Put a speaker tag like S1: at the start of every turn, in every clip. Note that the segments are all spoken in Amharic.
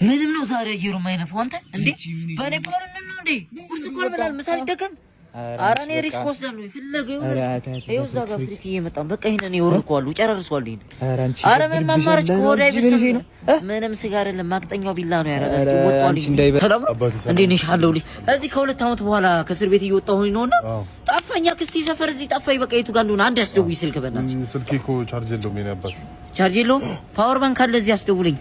S1: ምንም ነው ዛሬ አየሩ የማይነፋው አንተ እንዴ? በኔፓል ነው እንዴ? ቁርስ እኮ አልበላንም፣ ምሳ አልደገም። ኧረ እኔ risk ወስዳለሁ፣ የፈለገ ይሁን። ይኸው እዛ ጋር ፍሪክ እየመጣ በቃ ይሄንን ይወርቀዋለሁ፣ ጨራርሰዋለሁ። ይሄንን ኧረ ምንም አማራጭ ከወዲያ አይብስም። ምንም ስጋ አይደለም፣ ማቅጠኛው ቢላ ነው ያረዳል። ወጣው። ሰላም ነው፣ እንዴት ነሽ? አለሁልሽ። እዚህ ከ2 ዓመት በኋላ ከእስር ቤት እየወጣሁኝ ነውና ጠፋኝ። አክስቴ ሰፈር እዚህ ጠፋኝ። በቃ የቱ ጋር እንደሆነ አንድ ያስደውይ ስልክ በእናትሽ።
S2: ስልኬ እኮ ቻርጅ የለውም የኔ አባት።
S1: ቻርጅ የለውም። Power bank አለ እዚህ አስደውለኝ።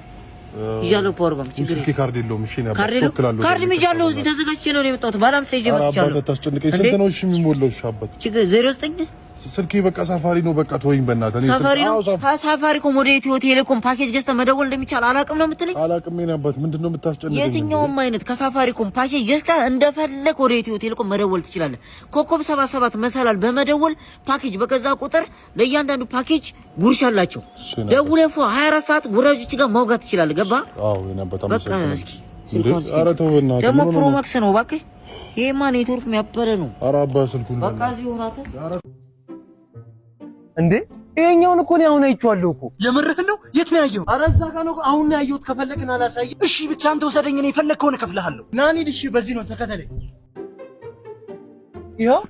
S1: ይዣለሁ power bank፣ ችግር
S2: ስልኬ ካርድ የለውም። እሺ ነው።
S1: ካርድ የለውም። ካርድ ይዣለሁ። እዚህ ተዘጋጅቼ ነው የመጣሁት። ባለ 50 ይዤ መጥቻለሁ።
S2: አባት አታስጨንቀኝ። ስንት ነው እሺ የሚሞላው? እሺ አባት
S1: ችግር 09
S2: ስልኬ በቃ ሳፋሪ ነው። በቃ ተወኝ በእናትህ። እኔ
S1: ሳፋሪ ነው።
S2: አዎ፣
S1: ከሳፋሪኮም ወደ ኢትዮ ቴሌኮም ፓኬጅ ገዝተህ መደወል እንደሚቻል አላውቅም ነው የምትለኝ?
S2: አላውቅም የኔ አባት። ምንድን ነው የምታስጨንቀኝ?
S1: የትኛውም አይነት ከሳፋሪኮም ፓኬጅ ገዝተህ እንደፈለግ ወደ ኢትዮ ቴሌኮም መደወል ትችላለህ። ኮከብ 77 መሰላል በመደወል ፓኬጅ በገዛ ቁጥር ለእያንዳንዱ ፓኬጅ ጉርሻ አላቸው። ደውለህ 24 ሰዓት ወዳጆች ጋር ማውጋት ትችላለህ። ገባ?
S2: አዎ የኔ አባት
S1: በቃ
S2: አመሰግናለሁ።
S1: እስኪ ስልኳን እስኪ
S2: ኧረ ተው በእናትህ።
S1: ደግሞ
S2: ምን ሆነህ
S1: Pro
S2: ነው?
S1: Max ነው እባክህ። ይሄማ ኔትወርክ የሚያበረ ነው።
S2: ኧረ አባ ስልኩን
S1: በቃ እዚሁ ሆናቱ።
S3: እንዴ ይሄኛውን እኮ እኔ አሁን አይቼዋለሁ እኮ።
S4: የምርህን ነው? የት ነው ያየኸው?
S3: ኧረ እዛ ጋ ነው አሁን ነው ያየሁት። ከፈለግን አላሳየህ።
S4: እሺ ብቻ አንተ ውሰደኝ፣ እኔ የፈለግከውን እከፍልሃለሁ።
S3: ና እንሂድ። እሺ በዚህ ነው ተከተለኝ። ይኸው።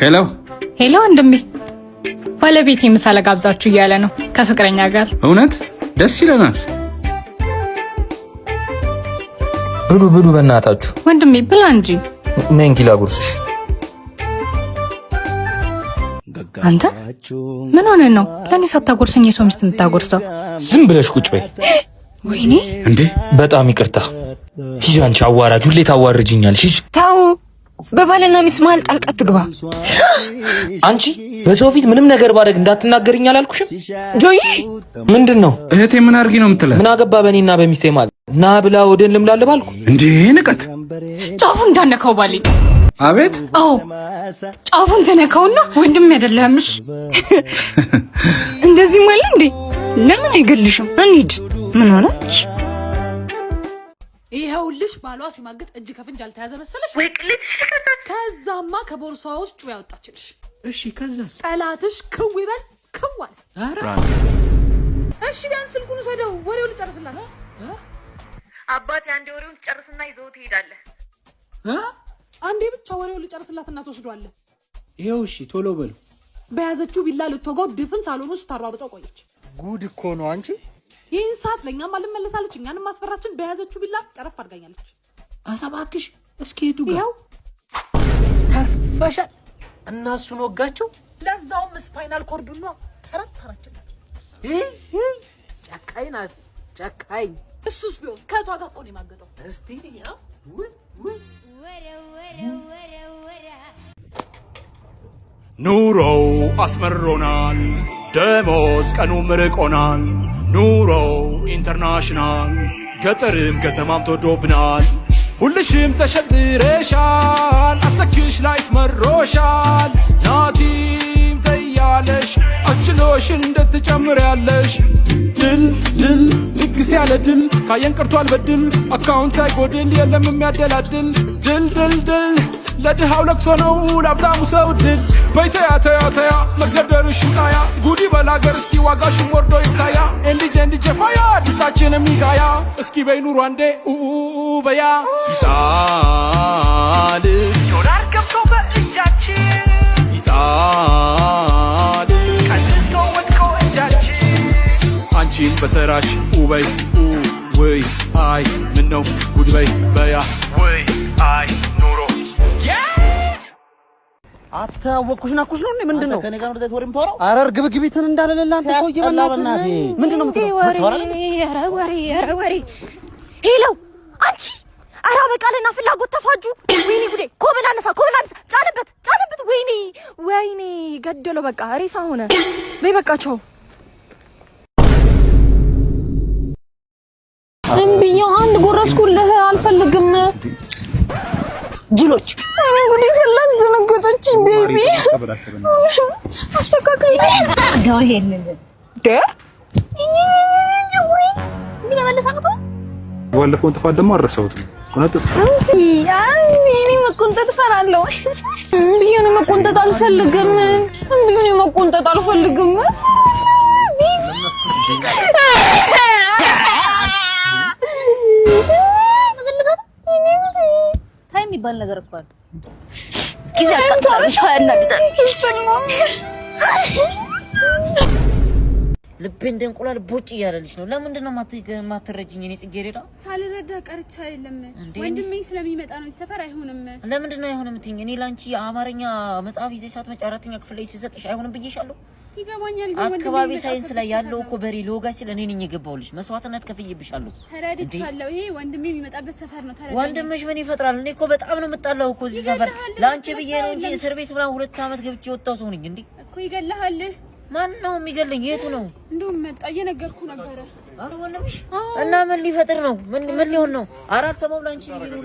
S5: ሄሎ።
S6: ሄሎ ወንድሜ፣ ባለቤቴ ምሳ ለጋብዛችሁ እያለ ነው ከፍቅረኛ ጋር።
S5: እውነት ደስ ይለናል።
S7: ብሉ ብሉ፣ በእናታችሁ።
S6: ወንድሜ ብላ እንጂ።
S7: ነይ እንኪ ላጉርስሽ።
S6: አንተ ምን ሆነ ነው ለእኔ ሳታጎርሰኝ የሰው ሚስት የምታጎርሰው?
S7: ዝም ብለሽ ቁጭ በይ።
S6: ወይኔ።
S5: እንዴ።
S7: በጣም ይቅርታ። ሂጂ አንቺ አዋራጅ፣ ሁሌ ታዋርጅኛለሽ። ሂጂ።
S8: ታው በባልና ሚስት መሀል ጣልቃ ትግባ።
S7: አንቺ በሰው ፊት ምንም ነገር ባደርግ እንዳትናገርኝ አላልኩሽም?
S8: ጆይ።
S7: ምንድን ነው?
S5: እህቴ ምን አድርጊ ነው የምትለው?
S7: ምን አገባ በእኔና በሚስቴ መሀል? ና ብላ ወደን ልምላልብ አልኩ።
S5: እንዴ ንቀት!
S6: ጫፉን እንዳነካው ባሌ።
S5: አቤት።
S6: አዎ ጫፉን ተነካውና ወንድም አይደለህም። እሺ።
S8: እንደዚህ ማለት እንዴ? ለምን አይገልሽም? እንሂድ። ምን ሆነች?
S9: ይኸውልሽ ባሏ ሲማግጥ እጅ ከፍንጅ አልተያዘ መሰለሽ? ከዛማ ከቦርሳዋ ውስጥ ጩቤ ያወጣችልሽ።
S4: እሺ ከዛስ?
S9: ጠላትሽ ክው ይበል ክው አለ። እሺ ቢያንስ ስልኩን ውሰደው፣ ወሬው ልጨርስላት።
S10: አባቴ አንዴ ወሬውን ትጨርስና ይዘው ትሄዳለህ።
S9: አንዴ ብቻ ወሬው ልጨርስላትና ትወስዷለህ።
S4: ይኸው እሺ፣ ቶሎ በሉ።
S9: በያዘችው ቢላ ልትወጋው ድፍን ሳሎን ውስጥ ታሯሩጠው ቆየች።
S4: ጉድ እኮ ነው አንቺ።
S9: ይህን ሰዓት ለእኛም አልመለሳለች፣ እኛንም ማስፈራችን። በያዘችው ቢላ ጨረፍ አድርጋኛለች።
S4: ኧረ እባክሽ እስኪ የቱ ጋር?
S9: ይኸው።
S4: ተርፈሻል። እና እሱን ወጋቸው።
S9: ለዛውም spinal cord ኡን ነው ተረተረችለት።
S4: ጨካኝ ናት ጨካኝ።
S9: እሱስ ቢሆን ከቷ ጋር እኮ ነው የማገጠው።
S4: እስቲ።
S9: ይኸው።
S11: ኑሮው አስመሮናል፣ ደሞዝ ቀኑ ምርቆናል። ኑሮው international፣ ገጠርም ከተማም ተወዶብናል። ሁልሽም ተሸጥረሻል፣ አሰክሽ life መሮሻል። ናቲም ተያለሽ አስችሎሽ እንድትጨምሪያለሽ። ድል ድል ድግስ ያለ ድል ካየን ቀርቷል በድል account ሳይጎድል የለም የሚያደላድል። ድል ድል ድል ለድሃው ለቅሶ ነው ለሀብታሙ ሰው ድል። በይተያ ተያ ተያ መግደርደርሽን ጣያ ጉዲ በላገር እስኪ ዋጋሽን ወርዶ ይታያ። ኤንዲጄ ኤንዲጄ ፋያ ደስታችንም ይጋያ እስኪ በይ ኑሮ አንዴ ኡኡ በያ ይጣል
S10: ዶላር ገብቶ በእጃችን
S11: ይጣል
S10: ቀንሶ ወድቆ እጃችን።
S11: አንቺም በተራሽ ኡበይ ኡ ውይ አይ ምን ነው ጉድ በይ በያ።
S10: ውይ አይ ኑሮ።
S3: አንተ አወቅኩሽ ናኩሽ ነው እንዴ? ምንድን ነው?
S12: ከኔ ጋር ወደዚህ ወሬ የምታወራው?
S3: ኧረ እርግብግቢትን እንዳለለላ አንተ ሰውዬ በእናትህ ምንድን ነው
S13: እንዴ
S3: የምትለው?
S13: ወሬ፣ ኧረ ወሬ፣ ኧረ ወሬ። Hello አንቺ፣ ኧረ በቃልና ፍላጎት ተፋጁ። ወይኔ ጉዴ! ኮብል አነሳ፣ ኮብል አነሳ፣ ጫንበት፣ ጫንበት። ወይኔ ወይኔ፣ ገደለው። በቃ ሬሳ ሆነ። በይ በቃ ቻው። እምቢዬው አንድ ጎረስኩልህ፣ አልፈልግም። ጅሎች። ወይኔ ጉዴ ፈላ፣ አስደነገጠችኝ። Baby አስተካክል። ይሄንን ደ ምን መመለስ አቅቶ
S5: ባለፈውን ጥፋት ደግሞ አልረሳሁትም። ቆነጥጥ።
S13: እኔ መቆንጠጥ እፈራለሁ። እምቢ እኔ መቆንጠጥ አልፈልግም። እምቢ እኔ መቆንጠጥ አልፈልግም።
S10: ነገር እኮ አለ። ጊዜ አቃጥላለሽ። ያናድዳል።
S1: ልቤ እንደ እንቁላል ቦጭ እያለልሽ ነው። ለምንድን ነው የማትረጂኝ? እኔ ጽጌረዳ
S9: ሳልረዳ ቀርቻ የለም ወንድሜ ስለሚመጣ ነው። ሰፈር አይሆንም።
S1: ለምንድን ነው አይሆንም የምትይኝ? እኔ ላንቺ የአማርኛ መጽሐፍ ይዘሽ ሳትመጪ አራተኛ ክፍል ላይ ስሰጥሽ አይሆንም ብዬሻለሁ።
S9: ይገባኛል። ግን ወንድሜ
S1: አካባቢ
S9: የሚመጣ
S1: ሳይንስ ላይ
S9: ሰፈር
S1: ያለው
S9: ነው።
S1: እኮ በሬ ልወጋችል እኔ ነኝ የገባሁልሽ። መስዋዕትነት ከፍዬብሻለሁ።
S9: ተረድቻለሁ። ይሄ ወንድሜ የሚመጣበት ሰፈር ነው። ተረዳኝ።
S1: ወንድምሽ ምን ይፈጥራል? እኔ እኮ በጣም ነው የምጣላው እኮ እዚህ ሰፈር።
S9: ይገልሃል።
S1: ለአንቺ
S9: እሱ
S1: ብዬ ነው እንጂ
S9: የለም።
S1: እስር ቤት ምናምን 2 ዓመት ገብቼ የወጣው ሰው ነኝ። እንዴ
S9: እኮ ይገልሃል።
S1: ማን ነው የሚገለኝ? የቱ ነው?
S9: እንደውም መጣ፣ እየነገርኩ ነበረ።
S1: ኧረ ወንድምሽ እና ምን ሊፈጥር ነው? ምን ምን ሊሆን ነው? አራት ሰማው ላንቺ ብዬ ነው።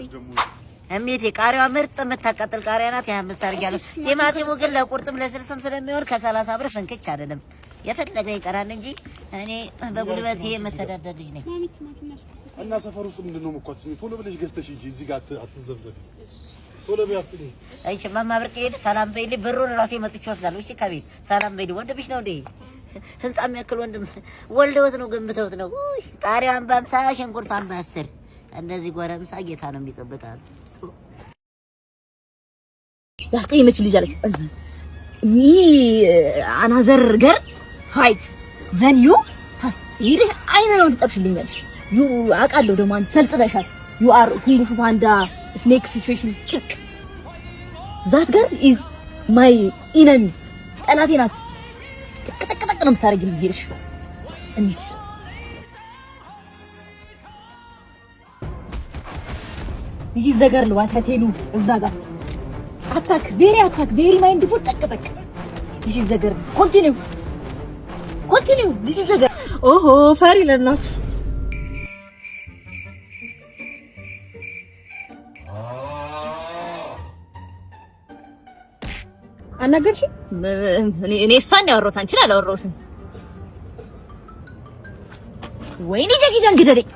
S12: እሜቴ ቃሪያዋ ምርጥ የምታቃጥል ቃሪያ ናት። የ25 አድርጊያለሁ። ቲማቲሙ ግን ለቁርጥም ለስልስም ስለሚሆን ከ30 ብር ፍንክች አይደለም። የፈለገ ይቀራል እንጂ እኔ በጉልበቴ የምተዳደር ልጅ ነኝ።
S2: እና ሰፈር ውስጥ ምንድን ነው የምኳትኝ? ቶሎ ብለሽ ገዝተሽ ሂጂ። እዚህ ጋር አትዘብዘፊ። ቶሎ በይ አፍጥኚ።
S12: እሺ እማማ ብርቅ ሄድ ሰላም በይልኝ። ብሩን ራሴ መጥቼ ወስዳለሁ። እሺ ከቤት ሰላም በይልኝ። ወንድምሽ ነው እንዴ? ህንጻ የሚያክል ወንድም ወልደውት ነው ገንብተውት ነው። ውይ ቃሪያዋን በ50 ሽንኩርቷን በ10። እነዚህ ጎረምሳ ጌታ ነው የሚጠብቃት።
S10: ያስቀየመች ልጅ አለች። Me another girl fight then you ይህ አይነ ነው ትጠብሽልኛለሽ። You አውቃለሁ ደግሞ አንቺ ሰልጥነሻል። You are Kung Fu Panda snake situation ጥቅ that girl is my enemy ጠላቴ ናት። ጥቅ ጥቅ ጥቅ ነው የምታደርጊው። ሄደሽ እንሂድ። This is the girl what I tell you እዛ ጋር attack, very attack, very mindful ጠቅ ጠቅ። This is the girl. Continue, continue. This is the girl.
S9: ኦሆ ፈሪ ለእናቱ። አናገርሽ?
S10: እኔ እሷን ያወራሁት አንቺን አላወራሁሽም። ወይኔ ጃኪ ጃን ግደለኝ።